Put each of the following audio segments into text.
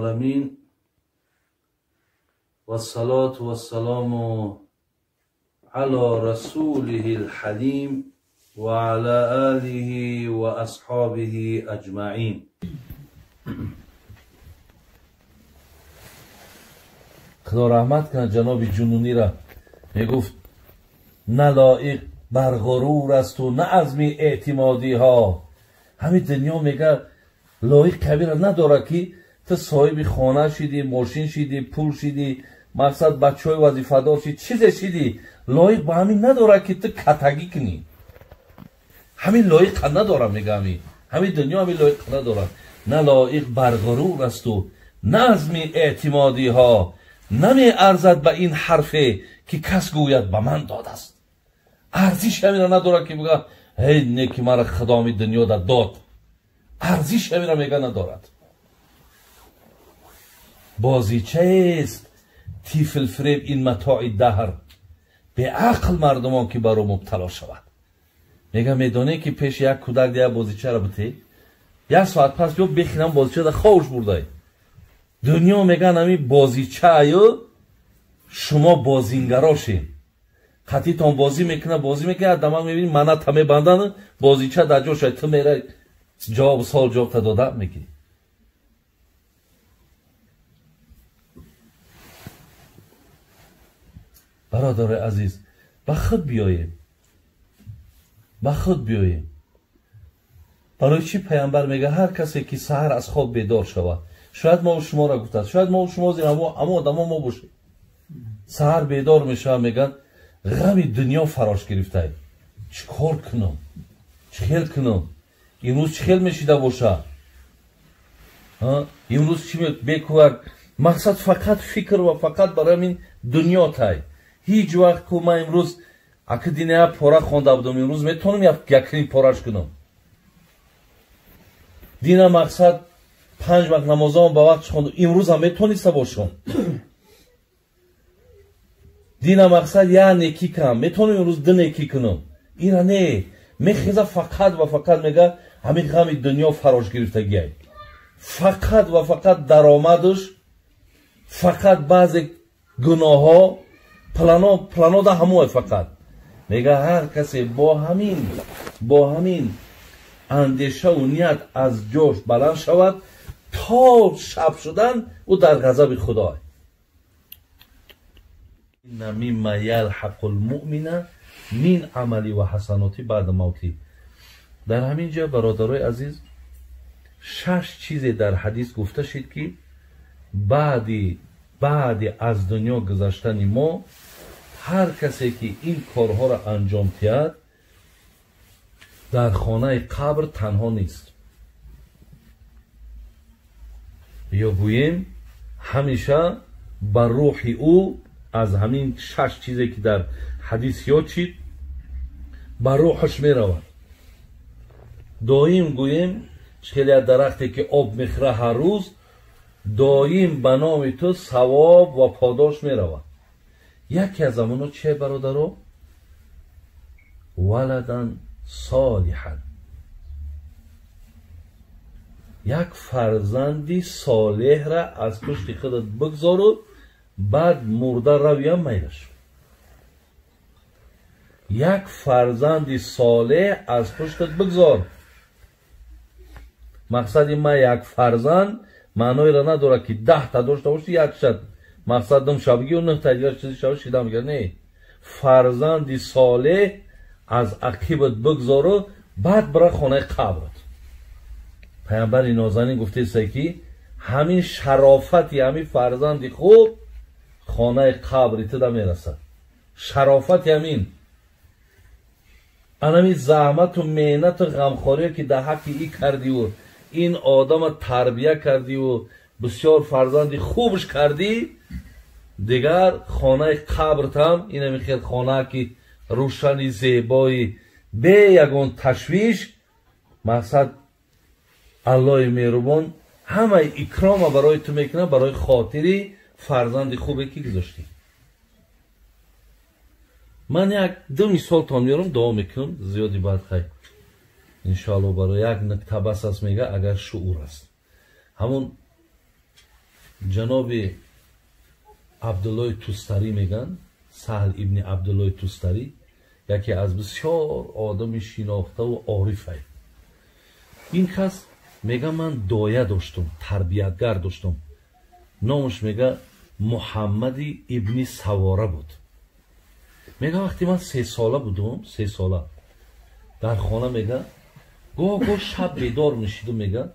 العالمین والصلاة والسلام على رسوله الحلیم وعلى آله وأصحابه أجمعين. خدا رحمت کنه جناب جنونی را، میگفت نه لایق بر غرور است و نه عزم اعتمادی ها. همین دنیا میگه لایق کبیر نداره که تو صاحب خانه شدی، ماشین شدی، پول شدی، مقصد بچه های وظیفه دار شدی، چیز شدی، لایق به همین نداره که تو کتگی کنی. همین لایق نداره، میگه همین دنیا همین لایق نداره. نه لایق بر غرور است و نه عزم اعتمادی ها، نمی ارزد به این حرفه که کس گوید به من داد است. ارزش همین را نداره که بگه هی نیکی مرا خدا می دنیا داد. ارزش همین را میگه ندارد. بازیچه است تیفل فریب این متاع دهر، به عقل مردمان که بر او مبتلا شود. میگه میدونه که پیش یک کودک دیگه بازیچه را بته، یک ساعت پس بیا بخینم بازیچه در خوش برده. دنیا میگن همین بازیچه ایو شما بازینگراشین، قطعیتان بازی میکنه بازی میکنه، دماغ میبینی منه تمه بندن بازیچه در جاش تو میره جواب سال جواب تا داده میگیری. برادر عزیز، به خود بیاییم، به خود بیاییم. برای چی پیامبر میگه هر کسی که سحر از خواب بیدار شود، شاید ما و شما را گفت، شاید ما و شما زیر اما آدم ما باشیم، سحر بیدار میشه میگن غم دنیا فراش گرفته، چیکار کنم، چه کنم، امروز چه میشیده باشه، امروز چی بکوک. مقصد فقط فکر و فقط برای من دنیا تای. هیچ وقت که من امروز اگه دینه پورا خونده بودم، امروز میتونم یکنی پوراش کنم. دینه مقصد 5 وقت نمازم به وقت خوندم، امروز هم میتونسته باشم. دینه مقصد یه نیکی کنم، میتونم امروز 2 نیکی کنم. اینا نه، میخیزه فقط و فقط میگه همین غم دنیا فراش گرفتگیه، فقط و فقط درآمدش، فقط بعضی گناه ها، پلانا ده هموه. فقط میگه هر کسی با همین اندیشه و نیت از جوش بلند شود تا شب شدن، او در غضب خدای. ان مما یلحق المؤمن من عملی و حسناتی بعد موتی. در همین جا برادرای عزیز 6 چیز در حدیث گفته شد که بعد از دنیا گذشتن ما هر کسی که این کارها را انجام دهد در خانه قبر تنها نیست. یا گوییم همیشه بر روح او از همین 6 چیزی که در حدیث یاد شد بر روحش می رود. دایم گوییم خیلی درختی که آب میخوره هر روز، دایم به نام تو ثواب و پاداش می رود. یکی از آنها چه برادرو؟ ولدن صالحا، یک فرزندی صالح را از پشت خودت بگذار و بعد مرده رویم میرش. یک فرزندی صالح از پشتت بگذار. مقصد ما یک فرزند معنای را نداره که 10 تا داشته باشی یک شد مقصد دم شبگی و 9 تا دیگر چیزی شب شیدم میگه. نه، فرزندی صالح از عقیبت بگذار و بعد برای خانه قبرت. پیامبر نازنین گفته است که همین شرافتی همین فرزندی خوب خانه قبری تو میرسد. شرافت همین انمی زحمت و مهنت و غمخواری که در حق ای کردی و این آدم تربیه کردی و بسیار فرزندی خوبش کردی، دیگر خانه قبرت هم این همی خیلی خانه که روشنی زیبایی به یگان تشویش، مقصد الله مهربان همه اکرام برای تو میکنه برای خاطری فرزند خوبی که گذاشتی. من یک 2 مثال تا میارم دعا میکنم زیادی بعد خیر انشاءالله برای یک نکته بس است. میگه اگر شعور است، همون Ҷаноби Абдуллои Тустарӣ меган, Саҳл ибни Абдуллои Тустарӣ яке аз бисёр одами шинохтаву орифай. Ин кас мега ман доя доштум, тарбиятгар доштум. Номаш мега Муҳаммади ибни Савора буд. Мега вақте ман 3 сола будум, 3 сола дар хона мега гоҳ-гоҳ шаб бедор мешидум, мега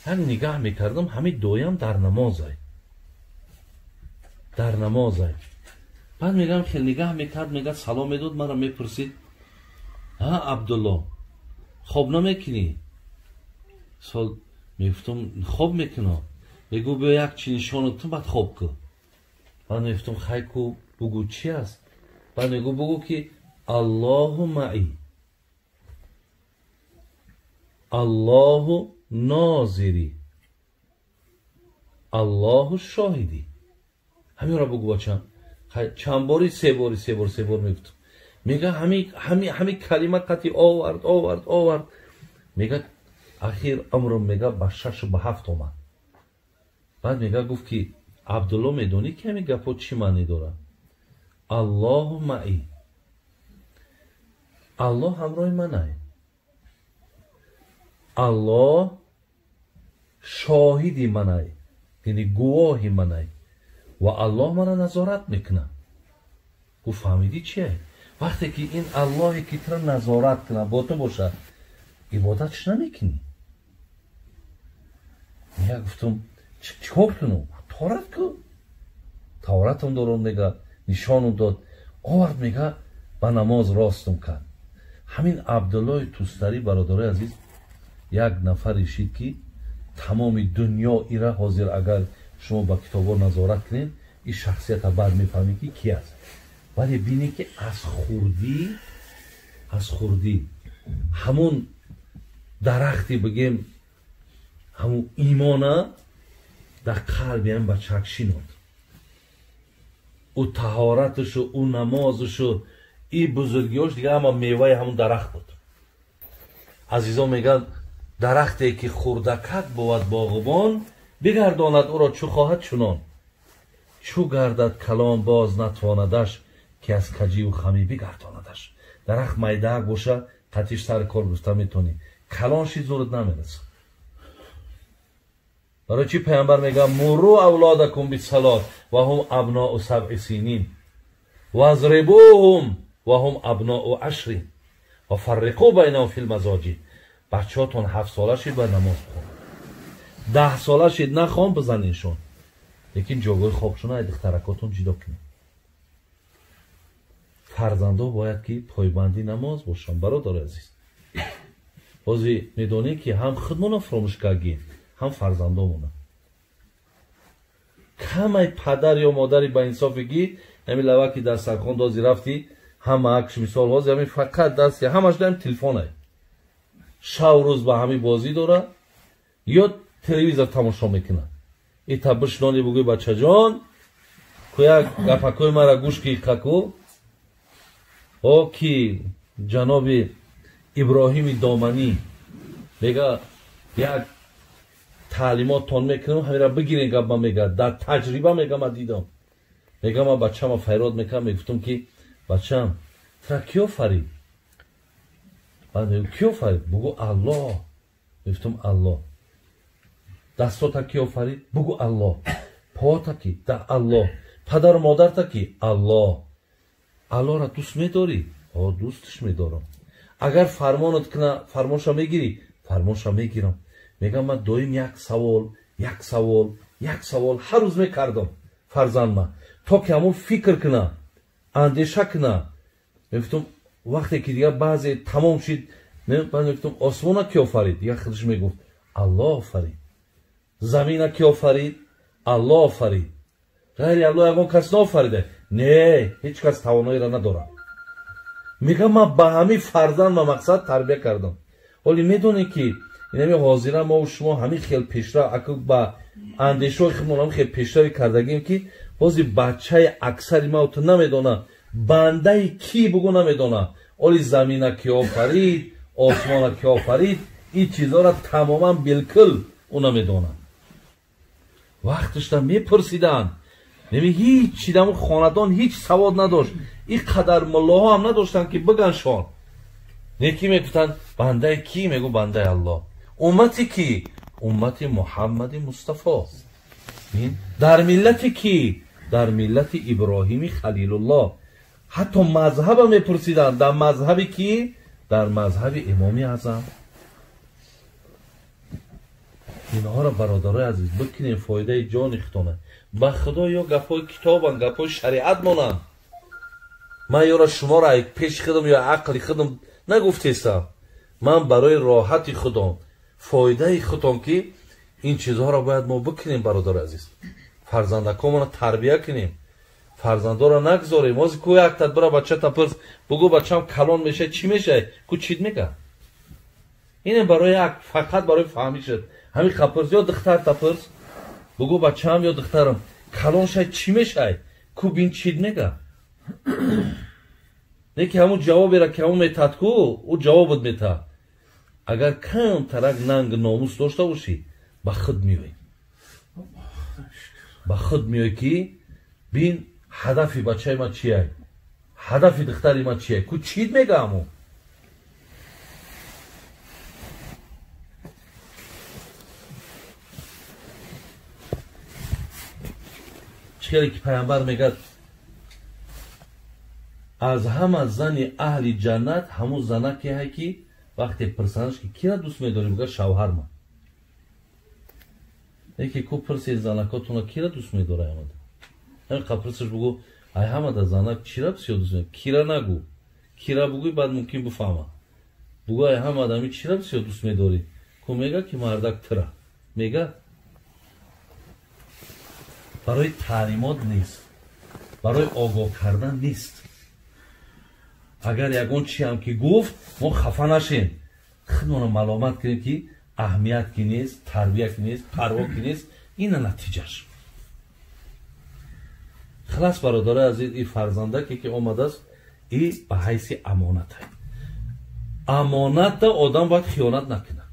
як нигаҳ мекардам, ҳамин доям дар намозай. Дар намозай. Баъд мегам хел нигаҳ мекард, мега салом медод, маро мепурсид: «Ҳа, Абдулло, хоб намекунӣ?» Сол мегуфтам хоб мекунам. Мегӯ биё як чи нишонат тун, баъд хоб кун. Баъд мегуфтам хай ку, бугӯ чи аст? Баъд мегӯ бугӯ ки Аллоҳу маи, Аллоҳу нозири, Аллоҳу шоҳиди. Ҳаминро бугӯ бачам. Чанд бори? 3 бори, 3 бор, 3 бор мегуфтам. Мега ҳами калима қати овард, овард, овард. Мега ахир умрум мега ба 6 ба 7 омад. Баъд мега гуфт ки Абдулло, медонӣ ки ҳамин гапҳо чӣ маъне дорад? Аллоҳу маи, Аллоҳ ҳамроҳи манай, Аллоҳ шоҳиди манай, яъне гувоҳи манай, ва Аллоҳ мана назорат мекунад. Гуфт фаҳмидӣ чие? Вақте ки ин Аллоҳе ки туро назорат кунад бо ту бошад, ибодатш намекунӣ. Мега гуфтам чикор кунам? Таҳорат кун. Таҳоратам дорам, мега нишонам дод, овард, мега ба намоз ростум кард. Ҳамин Абдуллои Тустарӣ, бародарои азиз, як нафаре шид ки тамоми дунё ира ҳозир агар шумо ба китобҳо назорат кунед, ин шахсията баъд мефаҳмед ки ки аст. Вале бинед ки аз хурдӣ ҳамон дарахти бигем ҳамон имона дар қалби ҳам бачак шинод. Ӯ таҳораташу, ӯ намозашу, и бузургиҳош дига ҳама меваи ҳамон дарахт буд. Азизон мегӯянд дарахте ки хурдакак бувад боғбон, бигардонад ӯро чу хоҳад чунон. Чу гардад калон боз натвонадаш, ки аз каҷиву хамӣ бигардонадаш. Дарахт майдаак боша, қатиш сари кор гуфта метавонӣ, калон ши зурат намерасад. Барои чӣ паямбар мегӯяд муру авлодакум бисалот ва ҳум абноу сабъи синин вазрибуҳум ва ҳум абноу ашрин ва фарриқу байнаҳум фил мазоҷи. Бачаҳотон 7 сола шид бояд намоз бихонад, 10 сола шид нахон бизанедшон, лекин ҷойгоҳи хобшона ай духтаракотон ҷудо кунед. Фарзандо бояд ки пойбанди намоз бошанд, бародари азиз. Ҳозир медонед ки ҳам худмона фуромӯш кардем, ҳам фарзандомона. Камай падар ё модари ба инсофе ки ҳамин лаваки дастархон дози рафтӣ, ҳама акш мисол ҳозир ҳамин фақат даст ҳамаш даем телефонай, шав рӯз ба ҳамин бозӣ дора ё телевизор тамошо мекунад. Ита бишнони бугӯй бачаҷон, ку як гапакои мара гӯш ки қаку о ки ҷаноби Иброҳими Доманӣ мега як таълимоттон мекунам, ҳамира бигирен гап ман мега дар таҷриба мега ман дидам. Мега ман бачама файрод мекардам, мегуфтам ки бачам тура ки офарид? Баъд мегӯ ки офарид? Бугӯ Аллоҳ. Мегуфтам Аллоҳ. Дастота ки офарид? Бугӯ Аллоҳ. Пота ки? Да Аллоҳ. Падару модарта ки? Аллоҳ. Аллоҳро дӯст медорӣ? О, дӯстш медорам. Агар фармонат куна, фармонша мегирӣ? Фармонша мегирам. Мегам ман доим як савол, як савол, як савол ҳар рӯз мекардам фарзандма, то ки ҳамон фикр куна, андеша куна. Мегуфтам вақте ки дигар баъзе тамом шид, баъд мегуфтам осмона ки офарид? Дигар худаш мегуфт Аллоҳ офарид. Замина ки офарид? Аллоҳ офарид. Ғайри Аллоҳ ягон кас наофарида? Не, ҳеҷ кас тавоноиро надорад. Мегам ман ба ҳамин фарзанд ва мақсад тарбия кардам. Ҳоле медонед ки инами ҳозира мо шумо ҳамин хел пешрав, аку ба андешаҳои худмон ҳамин хел пешравӣ кардагим ки ҳозир бачаи аксари ма ту намедона бандаи ки бугӯ намедона. Оли замина ки офарид, осмона ки офарид, ин чизҳоро тамоман билкул ӯ намедона. Вақташда мепурсиданд. Неми ҳеҷ чи дар хонадон ҳеҷ савод надошт. Ин қадар муллоҳо ҳам надоштанд ки биган шон. Не ки мегуфтанд бандаи кӣ? Мегу бандаи Аллоҳ. Уммати кӣ? Уммати Муҳаммади Мустафо. Дар миллати кӣ? Дар миллати Иброҳими Халилуллоҳ. Ҳатто мазҳаба мепурсиданд. Дар мазҳаби кӣ? Дар мазҳаби Имоми Аъзам. Инҳоро бародарои азиз бикунем фоидаи ҷони худтона. Ба худо ё гапҳои китобанд, гапҳои шариат монанд. Ман ёро шуморо пеши худам ё ақли худам нагуфтестам. Ман барои роҳати худам, фоидаи худам ки ин чизҳоро бояд мо бикунем, бародари азиз. Фарзандакомонро тарбия кунем. Фарзандоро нагзорем. Ҳозир ку як тадбира бачата пурс, бугӯ бачам калон мешавад, чӣ мешавад? Ку чит мега? Ине барои як фақат барои фаҳмишад. Ҳамин қапурс ё духтарта пурс, бугӯ бачаам ё духтарам калон шавад, чӣ мешавад? Ку бин чит мега? Не ки ҳамун ҷавоберо ки ҳамун метаҳад ку, ӯ ҷавобат метаҳад. Агар камтарак нанг номус дошта бошӣ, ба худ меоӣ. Ба худ меоӣ ки бин ҳадафи бачаи ман чия, ҳадафи духтари ман чия, ку чит мега ҳамун. Чӣ хеле ки пайғамбар мегӯяд аз ҳама зани аҳли ҷаннат ҳамун занаке ҳай ки вақте пурсанаш ки кира дӯст медорӣ, мегӯяд шавҳарма. Яке ку пурсед занакотуна кира дӯст медорай ҳамада? Ҳамин қа пурсаш бугӯ ай ҳамада занак чира бисёр дӯст медорӣ? Кира нагӯ. Кира бугӯй баъд мумкин бифаҳма. Бугӯ ай ҳамада ами чира бисёр дӯст медорӣ? Ку мега ки мардак тира. Мега барои таълимот нест, барои огоҳ кардан нест. Агар ягон чиам ки гуфт, мо хафа нашем. Худмонро маломат кунем ки аҳамият ки нест, тарбия ки нест, парво ки нест, ина натиҷаш. Хилас бародарои азиз, и фарзандаке ки омадааст, и ба ҳайси амонат. Амоната одам бояд хиёнат накунад.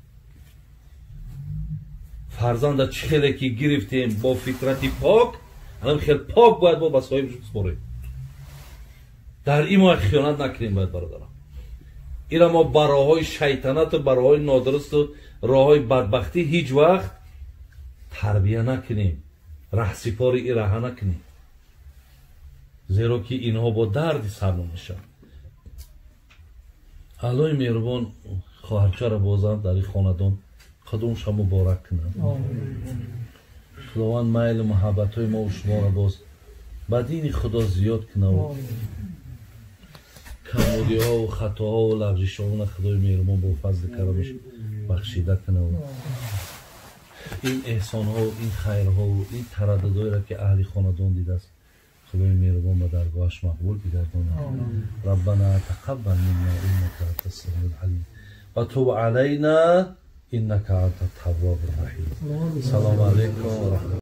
Фарзанда чӣ хеле ки гирифтем бо фитрати пок, анам хел пок бояд мо ба соҳибаш супорем. Дар ин мо хиёнат накунем бояд бародарам. Ира мо ба роҳҳои шайтанату ба роҳҳои нодурусту роҳҳои бадбахтӣ ҳеҷ вақт тарбия накунем, раҳсипори ираҳа накунем, зеро ки инҳо бо дарди сармо мешаванд. Аллоҳи меҳрубон хоҳарчаро бозам дар ин хонадон қадумша муборак кунад. Худованд майлу муҳаббатҳои мову шуморо боз ба дини Худо зиёд кунаву камбудиҳову хатоҳову лағжишҳоуна Худои меҳрубон бо фазли карамаш бахшида кунаву ин эҳсонҳову ин хайрҳову ин тараддудҳоеро ки аҳли хонадон дидааст Худои меҳрубон ба даргоҳаш мақбул бигардонад. Раббана тақаббал минна иннака анта самиул алим ва туб алайна иннака анта таввабур раҳим. Салому алайкум ва раҳматуллоҳ.